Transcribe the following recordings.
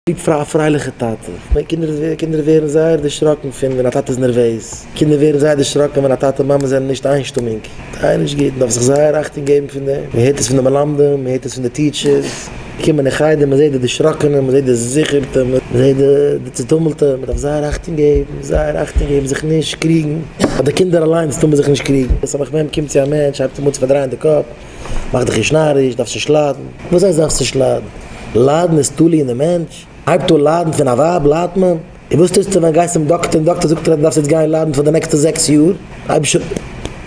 ליב א פרייליכע טאטע. קינדער קינדער ווערן זייער דערשראקן פון ווען א טאטע איז נערוועז. קינדער ווערן זייער דערשראקן ווען א טאטע מאמע זענען נישט איינשטומיג. זייער נישט גוט, מ'דארף זיך זייער אכטונג געבן פון דעם. מ'הערט עס פון די מלמדים, מ'הערט עס פון די teachers. קומען אין חדר, מ'זעט די דערשראקענע, מ'זעט די זיכערטע, מ'זעט די צוטומלטע. מ'דארף זייער אכטונג געבן, זייער אכטונג געבן, זיך נישט קריגן. ביי די קינדער אליינס טאר מען זיך נישט קריגן. סמך מם קומט צו א מענטש, הייבט אים אן צו פארדרייען די קאפ. מאך דיך נישט נאריש, דארפסט נישט ליידן. וואס הייסט דארפסט נישט ליידן? ליידן איז תלוי אין די מענטש. הייבט אן ליידן פון א ווייב ליידט מען. און וואס טוסטו ווען גייסט צום דאקטער און דאקטער זאגט דיר אז דו דארפסט יעצט גיין ליידן פאר די נעקסטע זעקס יאר? אייבערשטער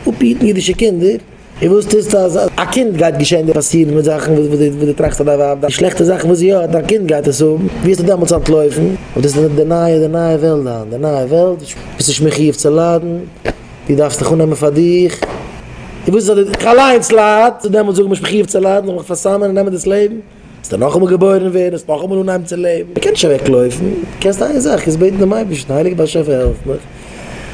אפהיטן אידישע קינדער. און וואס טוסטו אז א קינד גייט געשען דיר פאסירן מיט זאכן וואס דו טראכסט אז דיין ווייב די שלעכטע זאכן וואס זי האט, דיין קינד גייט עס האבן, ווי וועסטו דעמאלטס אנטלויפן? אבער דאס איז די נייע די נייע וועלט היינט, די נייע וועלט, ביסט נישט מחיוב צו ליידן. דו דארפסט דיך אננעמען פאר דיך, און וואס איז אז איך אליינס לייד, צו דעמאלטס זאגן מיך מחיוב צו ליידן, זאל מיך פארסאמען און נעמען דאס לעבן, וועסטו נאכאמאל געבוירן ווערן, וועסט נאכאמאל אנהייבן צו לעבן, מען קען נישט אוועקלויפן, קענסט איין זאך, קענסט בעטן דעם אייבערשטן, הייליגער באשעפער העלף מיך,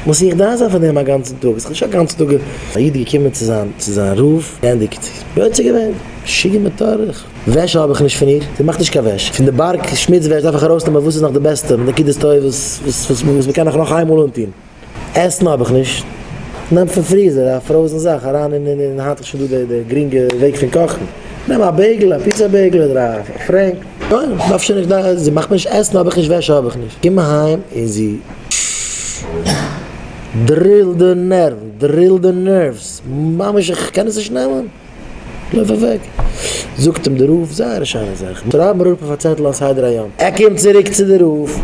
מוז איך דן זיין פאר דעם א גאנצן טאג, עס איז נישט א גאנצן טאג. א איד איז געקומען צו זיין צו זיין רב, געענדיגט, יוצא געווען, משוגע מטורף, וועש האב איך נישט פון איר, זי מאכט נישט קיין וועש, פון די בארג שמוץ וועש דארף איך ארויסנעמען וואס איז נאך די בעסטע, נקודות טובות וואס וואס מען קען נאך נאך איינמאל אנטון. עסן האב איך נישט. נעם פון freezer א frozen זאך אריין אין אין אין היינט איז שוין דא די די גרינגע וועג פון קאכן. נעם א bagel א פיצא bagel אדער א frank. שוין, דארף שוין נישט דיין זי מאכט מיר נישט עסן האב איך נישט וועש האב איך נישט. קום אהיים און זי drill די נערוון drill די nerves ממש איך קען עס נישט נעמען. לויף אוועק. זאגט אים די רב זייער א שיינע זאך, שרייב מיר אפ אויף א צעטל א סדר היום. ער קומט צוריק צו די רב,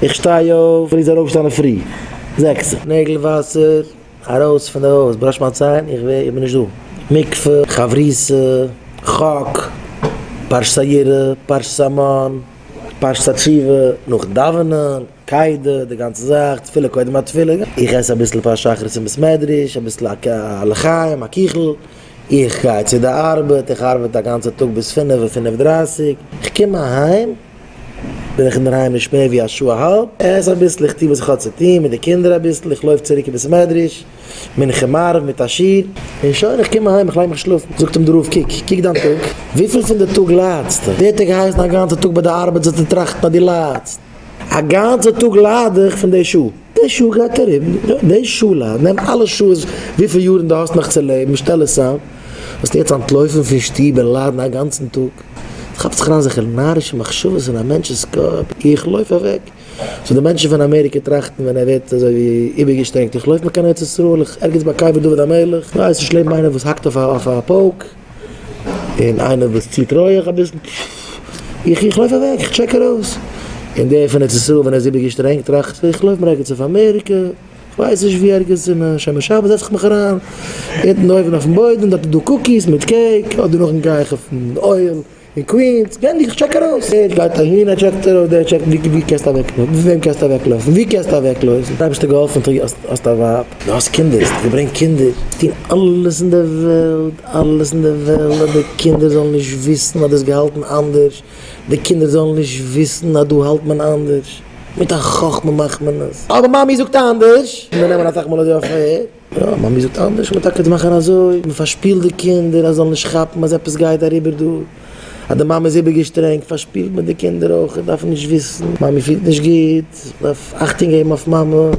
איך שטיי אויף, פרי זאל אויפשטיין פרי, זעקסע. נעגל וואסער, ארויס פון די הויז, brush מיין ציין, איך ווער, איך בין נישט דא. מקווה, חברותא, חק, פרשת היראה, פרשת המן, פרשת התשובה, נאכן דאווענען, קידה, די גאנצע זאך, תפילה קודם התפילה, איך עס אביסל פאר שחרית אין בית מדרש, אביסל א לחיים, א קיכל, איך גיי צו די ארבעט, איך ארבעט א גאנצע טאג ביז פינף און פינף דרייסיג, איך קום אהיים, בין איך אינדערהיים נישט מער ווי א שעה א האלב, עס אביסל, איך טו וואס איך האב צו טון מיט די קינדער אביסל, איך לויף צוריק אין בית מדרש, מנחה מעריב מיט א שיעור, און שוין, איך קום אהיים, איך לייג מיך שלאפן. זאגט אים דער רב, קוק, קוק דיין טאג, וויפיל פון די טאג ליידסטו? ווער האט דיר געהייסן א גאנצע טאג ביי די ארבעט זאלסטו טראכטן אז דו ליידסט? א גאנצע טאג לייד איך פון די שעה. די שעה גייט אריבער, די שעה לייד, נעם אלע שעות וויפיל יארן דו האסט נאך צו לעבן, שטעל עס צאם, וועסטו יעצט אנטלויפן פון שטוב און ליידן א גאנצן טאג? עס כאפט זיך אריין אזעלכע נארישע מחשבות אין א מענטש'ס קאפ, איך לויף אוועק. so די מענטשן פון אמעריקע טראכטן ווען ער ווערט אזוי ווי איבערגעשטרענגט, איך לויף מיר קיין ארץ ישראל, איך ערגעץ ביי קבר דוד המלך, כ'ווייס נישט, לעבן איינער וואס האקט אויף א פויק, און איינער וואס ציט רויעך אביסל, איך איך לויף אוועק, איך check ארויס. און דער פון ארץ ישראל ווען ער איז איבערגעשטרענגט טראכט, איך לויף מיר ערגעץ אויף אמעריקע, כ'ווייס נישט ווי ערגעץ אין שומר שבת זעץ איך מיך אריין, אונטן אויבן אויפן בוידעם, דארט איז דא cookies מיט cake, אדער נאכדעם גיי איך אויפן אוהל אין קווינס, גענדיגט איך check ארויס. דער גייט אהין ער check ט ארויס, דער check ט ווי ווי קענסטו אוועקלויפן, ווי וועם קענסטו אוועקלויפן, ווי קענסטו אוועקלויפן, דער אייבערשטער געהאלפן דו האסט א ווייב, דו האסט קינדער, האסט געברענגט קינדער, טון אלעס אין דער וועלט, אלעס אין דער וועלט אז די קינדער זאלן נישט וויסן אז דו האסט געהאלטן אנדערש, די קינדער זאלן נישט וויסן אז דא האלט מען אנדערש, מיט א חכמה מאכט מען עס. אבער מאמי זאגט אנדערש! קינדער נעמען אסאך מאל אזוי אויף אהער. יא, מאמי זאגט אנדערש, מען טאקע מאכן אזוי, מען פארשפילט די קינדער אז זיי זאלן נישט כאפן אז עפעס גייט אריבער דא, אז די מאמע איז איבערגעשטרענגט פארשפילט מען די קינדער אויך, זיי דארפן נישט וויסן, מאמי פילט נישט גוט, מען דארף אכטונג געבן אויף מאמע.